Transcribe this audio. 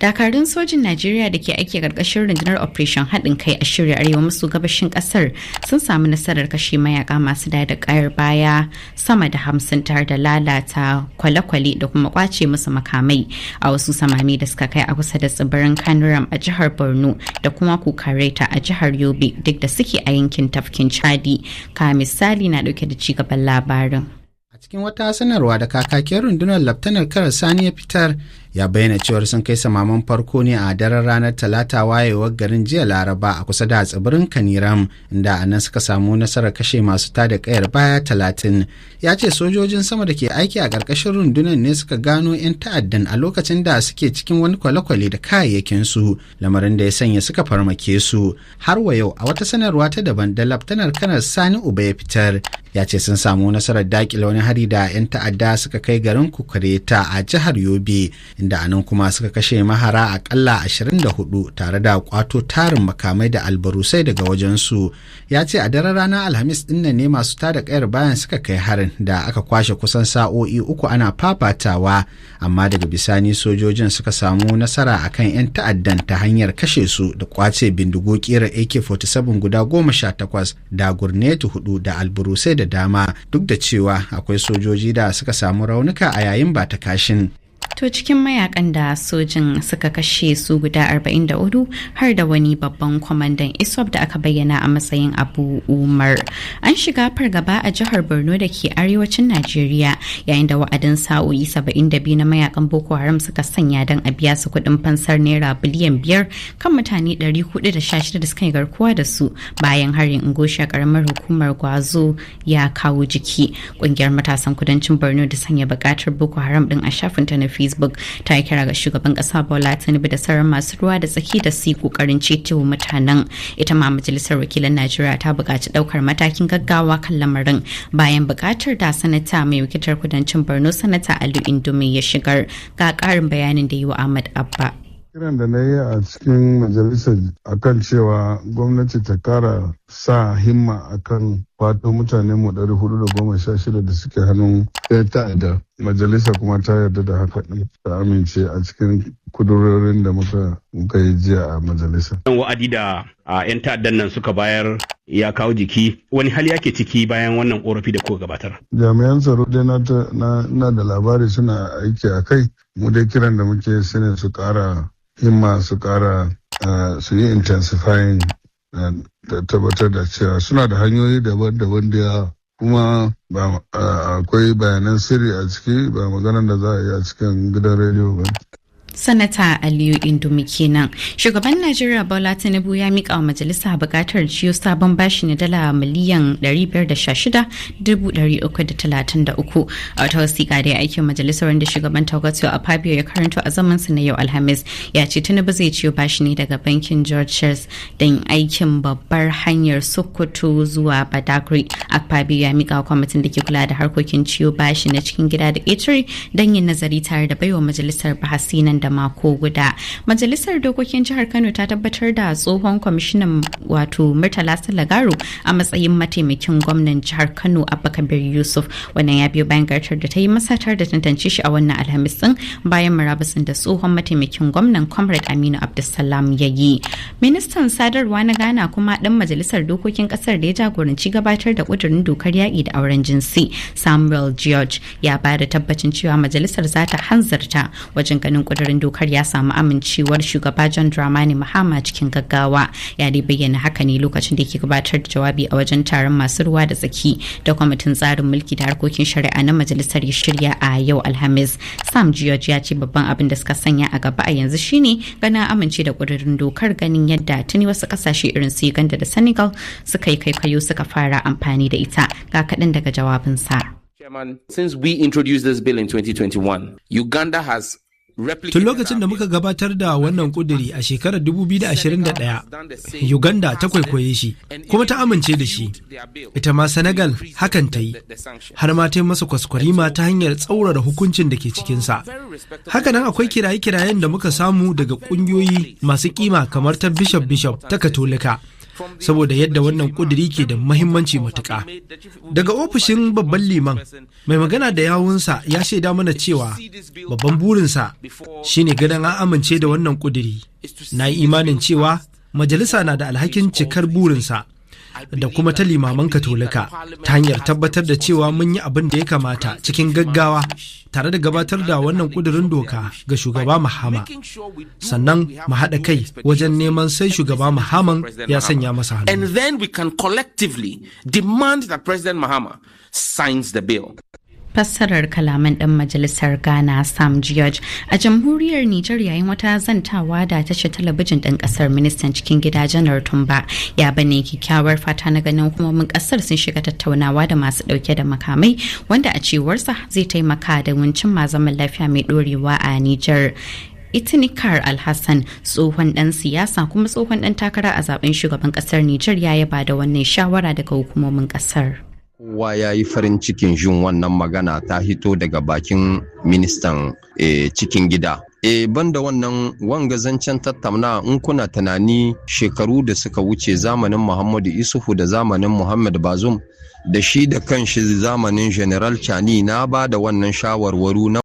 Dakarun sojin Najeriya da ke aiki karkashin rundunar Operation Haɗin Kai a shirya arewa maso gabashin ƙasar sun samu nasarar kashe mayaka masu da kayar baya sama da 50 tare da lalata kwale-kwale da kuma kwace musu makamai a wasu samami da suka kai a kusa da tsibirin Kanuram a jihar Borno da kuma Kukareta a jihar Yobe, duk da suke a yankin tafkin Chadi. Ka misali na dauke da cigaban labarin. A cikin wata sanarwa da kakakin rundunar, Laftanar Kanar Sani, ya fitar, ya bayyana cewar sun kai samaman farko ne a daren ranar Talata, wayewar garin jiya Laraba, a kusa da tsibirin Kaniram, inda a nan suka samu nasarar kashe masu tada kayar baya 30. Ya ce sojojin sama da ke aiki a ƙarƙashin rundunar ne suka gano 'yan ta'addan a lokacin da suke cikin wani kwale-kwale da kayayyakin su, lamarin da ya sanya suka farmake su. Har wa yau, a wata sanarwa ta daban da Laftanar Kanar Sani Uba ya fitar, ya ce sun samu nasarar dakile wani hari da 'yan ta'adda suka kai garin Kukureta a jihar Yobe, inda anan kuma suka kashe mahara akalla 24 tare da kwato tarin makamai da albarusai daga wajensu. Ya ce a daren ranar Alhamis dinnan ne masu tada kayar bayan suka kai harin da aka kwashe kusan sa'o'i 3 ana fafatawa, amma daga bisani sojojin suka samu nasara akan 'yan ta'addan ta hanyar kashe su da kwace bindigu kera AK-47 guda 18 da gurnetu hudu da alburusai da dama, duk da cewa akwai sojoji da suka samu raunuka a yayin ba ta kashin. To, cikin mayakan da sojin suka kashe su guda 44 har da wani babban kwamandan ISWAP da aka bayyana a matsayin Abu Umar. An shiga fargaba a jihar Borno da ke arewacin Najeriya yayin da wa'adin sa'o'i 72 na mayakan Boko Haram suka sanya don a biya su kuɗin fansar naira biliyan 5 kan mutane 416 da suka yi garkuwa da su bayan harin Ngosha, karamar hukumar Gwoza, ya kawo jiki. Kungiyar matasan kudancin Borno da sanya bukatar Boko Haram din a shafinta na Facebook ta yi kira ga shugaban kasa Bola Tinubu da sauran masu ruwa da tsaki da su yi kokarin ceto mutanen. Ita ma Majalisar Wakilan Najeriya ta buƙaci ɗaukar matakin gaggawa kan lamarin bayan buƙatar da sanata mai wakiltar kudancin Borno, Sanata Ali Ndume, ya shigar. Ga ƙarin bayanin da yi wa Ahmad Abba. Kiran da na yi a cikin majalisar akan cewa gwamnati ta kara sa himma akan kwato mutane mu 416 da suke hannun 'yan ta'adda. Majalisa kuma ta yarda da haka ɗin, ta amince a cikin kudurorin da muka yi jiya a majalisa. Wa'adi da 'yan ta'addan nan suka bayar ya kawo jiki. Wani hali yake ciki bayan wannan korafi da kuka gabatar? Jami'an tsaro dai na da labari suna aiki a kai. Mu dai kiran da muke shine su kara himma, su kara su yi intensifying, tabbatar da cewa suna da hanyoyi daban-daban da kuma akwai bayanan sirri a ciki, ba maganar da za a yi a cikin gidan rediyo ba. Sanata Aliyu Ndume kenan. Shugaban Najeriya Bola Tinubu ya mika wa majalisa bukatar ciyo sabon bashi na dala miliyan 516,333. A wata wasiƙa da ya aiki majalisar, wanda shugaban Godswill Akpabio ya karanto a zaman su na yau Alhamis, ya ce Tinubu zai ciyo bashi ne daga bankin George Chase don aikin babbar hanyar Sokoto zuwa Badagry. Akpabio ya mika wa kwamitin da ke kula da harkokin ciyo bashi na cikin gida da ƙetare don yin nazari tare da baiwa majalisar bahasi nan da mako guda. Majalisar Dokokin Jihar Kano ta tabbatar da tsohon kwamishinan, wato Murtala Sule Garo, a matsayin mataimakin gwamnan jihar Kano Abba Kabir Yusuf. Wannan ya biyo bayan gartar da ta yi masa tare da tantance shi a wannan Alhamis din, bayan murabusin da tsohon mataimakin gwamnan, Comrade Aminu Abdulsalam, ya yi. Ministan sadarwa na Ghana kuma dan majalisar dokokin kasar da ya jagoranci gabatar da kudurin dokar yaƙi da auren jinsi, Samuel George, ya bayar da tabbacin cewa majalisar za ta hanzarta wajen ganin kudurin dokar ya samu amincewar shugaba John Dramani Mahama cikin gaggawa. Ya dai bayyana haka ne lokacin da ke gabatar da jawabi a wajen taron masu ruwa da tsaki da kwamitin tsarin mulki da harkokin shari'a na majalisar ya shirya a yau Alhamis. Sam George ya ce babban abin da suka sanya a gaba a yanzu shine ganin amince da kudurin dokar, ganin yadda tuni wasu kasashe irin su Uganda da Senegal suka yi kwaikwayo suka fara amfani da ita. Ga kaɗan daga jawabinsa. Chairman, since we introduced this bill in 2021, Uganda has Tun lokacin da muka gabatar da wannan kuduri a shekarar 2021, Uganda ta kwaikwaye shi, kuma ta amince da shi. Ita ma Senegal hakan ta yi, har ma ta yi masa kwaskwarima ta hanyar tsaurara hukuncin da ke cikinsa. Hakanan akwai kiraye-kirayen da muka samu daga kungiyoyi masu kima kamar ta Bishop Bishop ta Katolika. Saboda yadda wannan kuduri ke da mahimmanci matuƙa. Daga ofishin babban liman, mai magana da yawunsa ya shaida mana cewa babban burinsa shine ganin an amince da wannan kuduri. Na yi imanin cewa majalisa na da alhakin cikar burinsa da kuma ta limaman Katolika ta hanyar tabbatar da cewa mun yi abin da ya kamata cikin gaggawa tare da gabatar da wannan kudurin doka ga Shugaba Mahama, sannan mu haɗa kai wajen neman sai Shugaba Mahaman ya sanya masa hannu. And then we can collectively demand that President Mahama signs the bill. Fassarar kalaman dan majalisar Ghana Sam George. A Jamhuriyar Nijar, yayin wata zantawa da tashar talabijin ɗin ƙasar, ministan cikin gida Janar Tumba ya bane kyakkyawar fata na ganin hukumomin ƙasar sun shiga tattaunawa da masu ɗauke da makamai, wanda a cewarsa zai taimaka da cimma zaman lafiya mai ɗorewa a Nijar. Itinikar Alhassan, tsohon dan siyasa kuma tsohon dan takara a zaben shugaban kasar Nijar, ya yaba da wannan shawara daga hukumomin kasar. Kowa ya yi farin cikin jin wannan magana ta hito daga bakin ministan cikin gida. Banda wannan wanga zancen tattauna, in kuna tunani shekaru da suka wuce, zamanin Muhammadu Isufu da zamanin Muhammad Bazum da shi da kanshi zamanin General Chani, na ba da wannan shawarwaru na